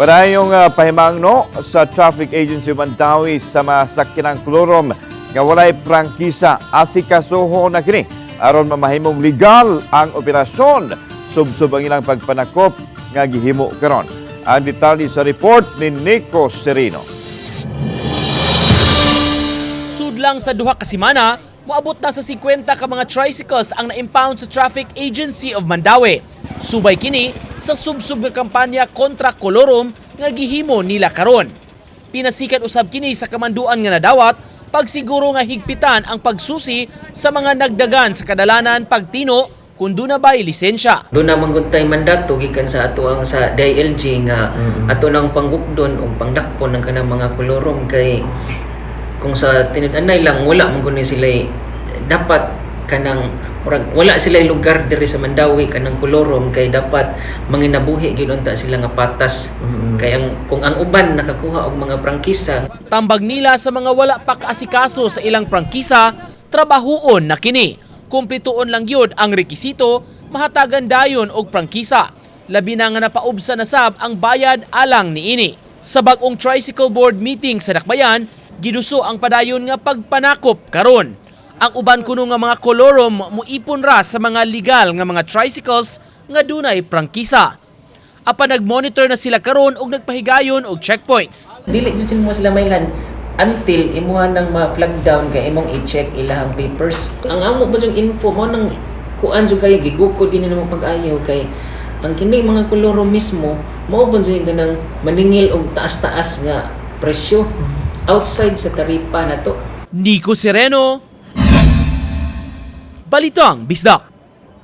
Padayong pahimangno sa Traffic Agency Mandaue sa mga sakyanang kolorum nga walay prangkisa. Asikasuho na kini aron mamahimong legal ang operasyon, subsob ang ilang pagpanakop nga gihimo karon. Ang detalye sa report ni Nico Serino. Sudlang sa 2 ka semana, moabot na sa 50 ka mga tricycles ang na-impound sa Traffic Agency of Mandaue. Subay kini sa subsub nga kampanya kontra kolorum nga gihimo nila karon. Pinasikat usab kini sa kamanduan nga nadawat pagsiguro nga higpitan ang pagsusi sa mga nagdagan sa kadalanan pagtino kung duna ba'y lisensya. Duna man gud tay mandato gikan sa ato ang sa DILG nga ato nang panggukdon og pangdakpon ng kanang mga kolorum, kay kung sa tinud-anay lang, wala man gud ni sila dapat kanang murag wala sila lugar diri sa Mandaue, kanang kolorum, kay dapat manginabuhi gyud unta sila nga patas, kay ang kung ang uban nakakuha og mga prangkisa. Tambag nila sa mga wala pa kaasikaso sa ilang prangkisa, trabahuon na kini. Kumplituon lang yun ang rekisito, mahatagan dayon og prangkisa. Labi na nga napaubsa na sab ang bayad alang niini. Sa bag-ong tricycle board meeting sa Dakbayan, giduso ang padayon nga pagpanakop karon. Ang uban kuno nga mga kolorum muipon ra sa mga legal nga mga tricycles nga dunay prangkisa. Apan nag-monitor na sila karon og nagpahigayon og checkpoints. Dili jud mo sila mailhan until imuha nang ma-flag down kay imong i-check ilahang papers. Ang amo ba yung info mo nang kuan jud kay gigukod din nimo pag-ayo, kay ang kini mga koloro mismo mao ba jud kanang maningil og taas-taas nga presyo outside sa taripa na to. Nico Sereno, Balitang Bisdak.